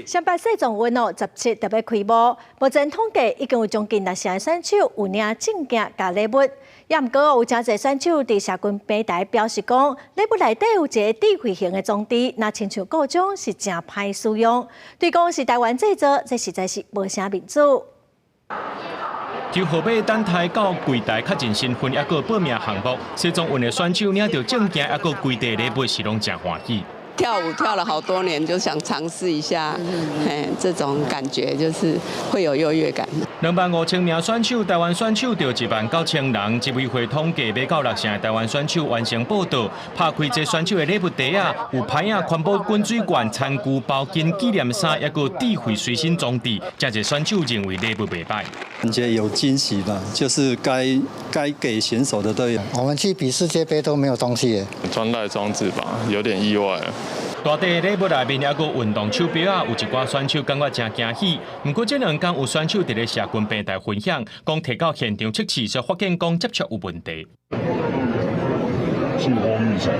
雙北世壯運哦，17特別開幕，目前統計已經有將近六成選手有領證件佮禮物。也毋過有誠濟選手佇社群平台表示講，禮物內底有一个智慧型的裝置，若親像故障是誠歹使用。對講是台灣製造，這實在是無啥面子。就號碼等待到櫃台確認身份，抑閣報名項目，世壯運的選手領著證件，抑閣規袋禮物是攏誠歡喜。跳舞跳了好多年，就想嘗試一下，嘿，這種感覺就是會有優越感。25,000名選手，台灣選手著19,000人。執委會統計，欲到六成的台灣選手完成報到。拍開這選手的禮物袋仔，有牌仔、環保滾水罐、餐具、包巾、紀念衫，抑閣智慧隨身裝置。誠濟選手認為禮物袂䆀。感覺有驚喜吧，就是該給選手的都有。我們去比世界盃都沒有東西。穿戴裝置吧，有點意外。大袋禮物內面抑閣運動手錶仔，有一寡選手感覺誠驚喜。毋過這兩工有選手佇咧社群平台分享，講提到現場測試時發現講接觸有問題。觸碰異常，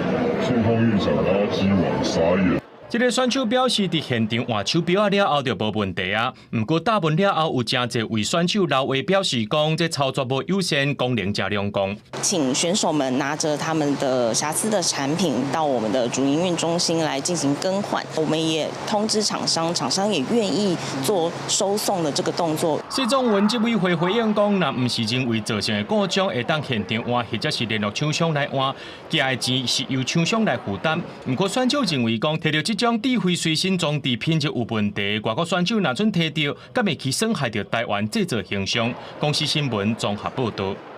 觸碰異常，然後機網傻眼。這个選手表示，佇現場換手錶仔了後就無問題啊。毋過答問了後，有誠濟位選手留話表示講，這操作無友善，功能誠兩光。請選手們拿着他們的瑕疵的產品到我們的主營運中心來進行更換。我們也通知廠商，廠商也願意做收送的這個動作。世壯運執委會回應講，若毋是認為造成的故障，會當現場換，或者是聯絡廠商來換，寄的錢是由廠商來負擔。毋過選手認為講，提著這種智慧隨身裝置品質有問題，外國選手若準提著，敢會去損害著台灣製造形象？公視新聞綜合報導。